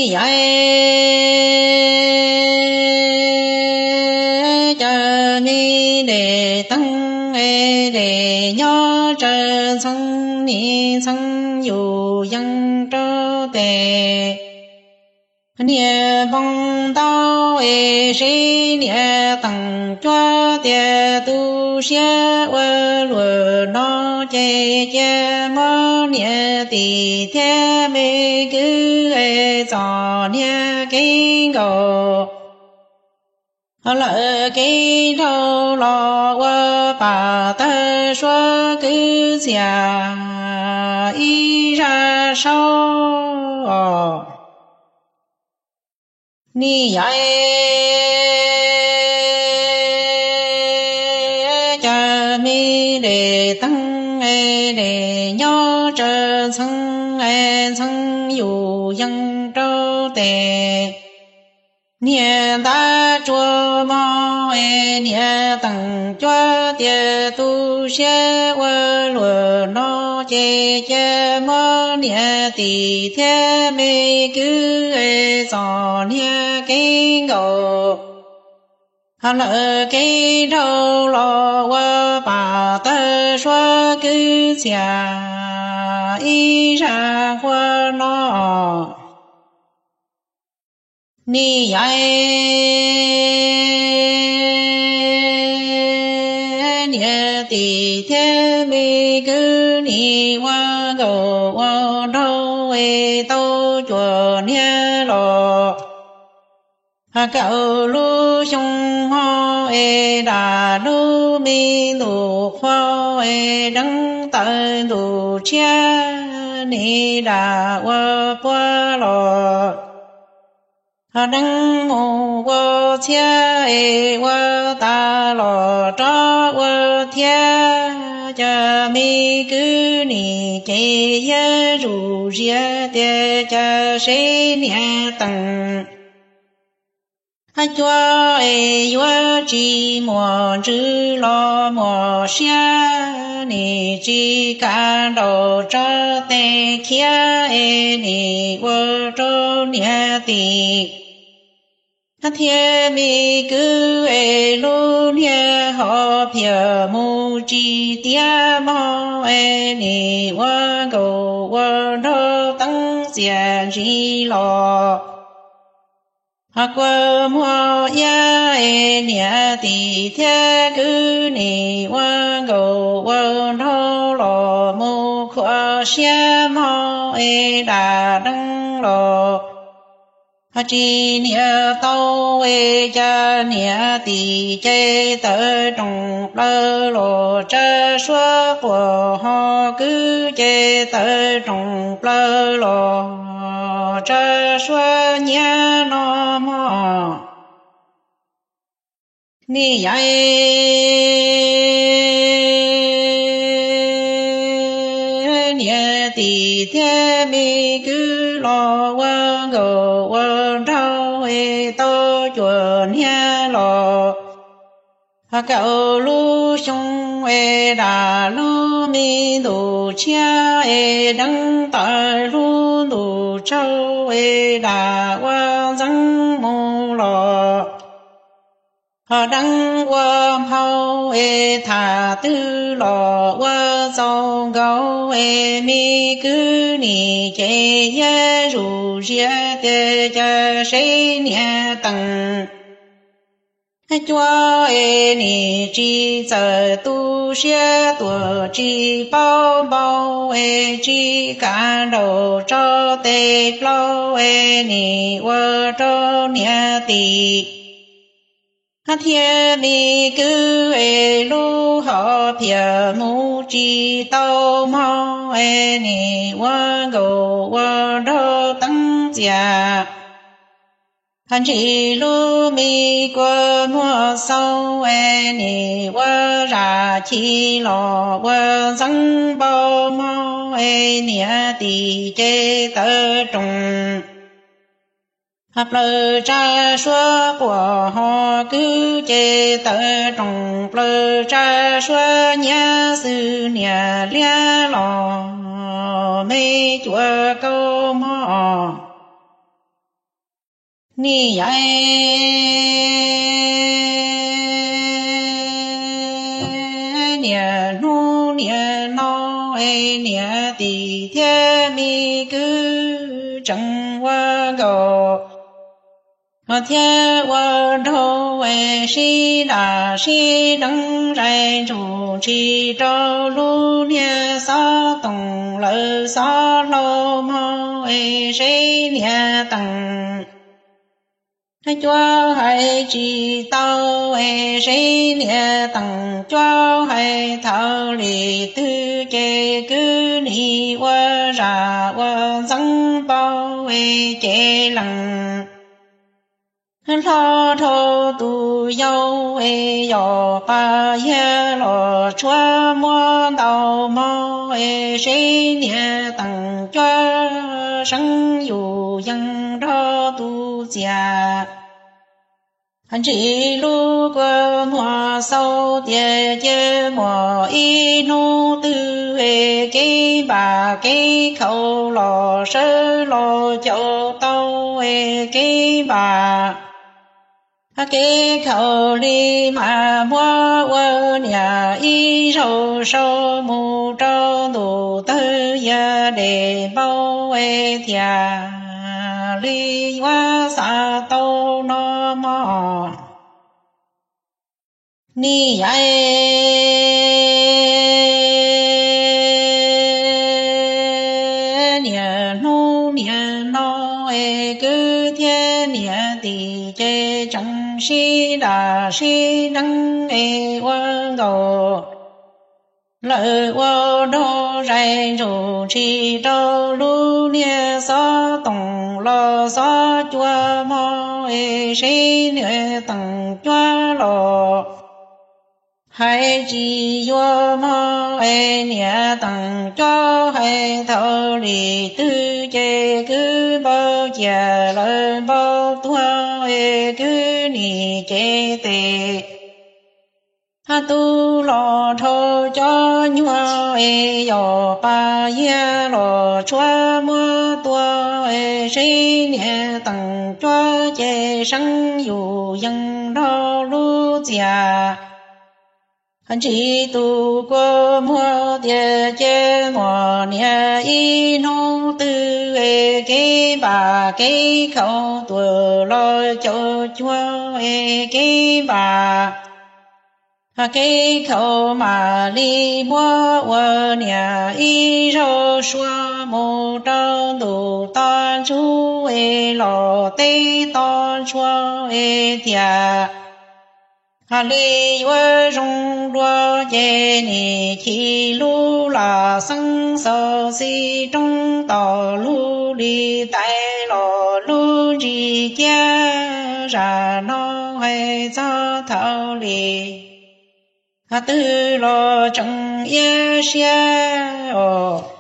Yaiv, cas me dej teeb es dej nyob tsawg ntxheeb, nim ntxheeb yus yeej rau tes. Niag npoo ntau es seb niam teem cuab tias tu siab ua luaj no ces cia muab niam tim thiab me kwv es txom niag kev nkaus, lawm kev dhau los ua pam tawg suab kwv txhiaj ib zaj saub. Nim yaiv, cas me dej teeb es dej nyob tsawg ntxheeb, ntxheeb yus yeej rau tes. Niag ntab tsuag mog es niam teem cuab tias tu siab ua luaj no ces cia muab niam tim thiab me kwv es txom niag kev nkaus, lawm kev dhau los ua pam tawg suab kwv txhiaj ib zaj nqua no. Nim yaiv, niam tim thiab me kwv nim ua nkaus ua nraug es tau cuag niag los. Kaum lub xyoo hmo es dam lub me ntuj qhua es deev taws ntuj tshiab, nim dam ua puag los. Deev mus ua txhiab es ua tas los rov ua thiab, cas me kwv nim ces yaj zuj zus tias cas seb niam teem cuab es yuav tsis muaj ntsws los muaj siab, nim tsis kam nraum tso tes khiav es nim ua rau niam tim thiab me kwv es lub niag hom phiaj mus tsis tiav mog es nim ua nkaus ua nraug teeb txiaj ntsim los. Kua muag iab es niam tim thiab kwv nim ua nkaus ua nraug los mus khuam siab mog es dam deev los. Tsis niam tau es cas niam tim ces tawv rooj plaws los, tsa suab quas ho kwv ces tawv rooj plaws los, tsa suab nyiaj no mog. Nim yaiv, niam tim thiab me kwv los ua nkaus ua nraug es tau cuag niag los. Kaum lub xyoo es dam lub me ntuj tshiab es deev taws lub ntuj tsaug es dam ua ntxeev mus los. Ho deev ua nphau es tham twg los ua txaus nkaus es me kwv nim ces yaj zuj zus tias cas seb niam teem cuab es nim tsis txawj tu siab tuaj tsis paub npau es tsis kam nraum tso tes plaub es nim ua rau niam tim thiab me kwv es lub hom phiaj mus tsis tau mog es nim ua nkaus ua nraug teeb txiaj ntsim lub me kua muag xau es nim ua zam chim los ua ntxeev npau mog es niam tim ces tawv rooj plaws tsa suab quas ho kwv ces tawv rooj plaws tsa suab nyiaj xwb niam liab los me cuam kaus mog. Niam yaiv, niaj hnub niaj no es niam tij thiab me kwv tseem ua nkauj thiab ua nraug es sib nram sib deev zais ntsuj tsis rau lub niag xov toom lawm xov hlau mog es seb niam teem cuab hais tsis tau es seb niam teem cuab hais thaum li twg ces kwv nim ua zam ua ntxeev npau es cev lees hlo dhau tus yau es yog pas yag los tshuab muab ntau mog es seb niam teem cuab seeb yus yees nrog tus txias ntsis lub kua muag xaus tias cia muaj ib hnub twg es kev npam kev khaum los sawv los caum tau es kev npam kev khaum li mas muab ua niam ib zaug sau mus rau ntuj tawg ya dej npau es thiaj li yuav xav tau no mog. Niam yaiv, niaj hnub niaj no es kwv thiab niam tij ces tseem sib nram sib deev es ua nkauj lawm ua nraug zais ntsuj tsis rau lub niag xov toom los xov cua mog es seb niam teem cuab los hais tsis yuav mog es niam teem cuab hais thaum li twg ces kwv npau cia lawm npau tuag es kwv nim cev tes tub los dhau cov nyuag es yog pas yag los tshuab muab tua es seb niam teem cuab ces seeb yus yees nrog lub txias ntsis tus kua muag tias cia muaj niam ib hnub twg es kev npam kev khaum tuaj los caum cuag es kev npam kev khaum mam li muab ua niam ib zaug sua mus rau ntuj toj ntsuj es los teb toj ntsuj es thiaj li yuav zoo dua ces nim chim lub lam xeeb xaus xib roob tom lub li tais los lub ntsis ciab zam no hais txog thaum li twg los tseem iab siab os.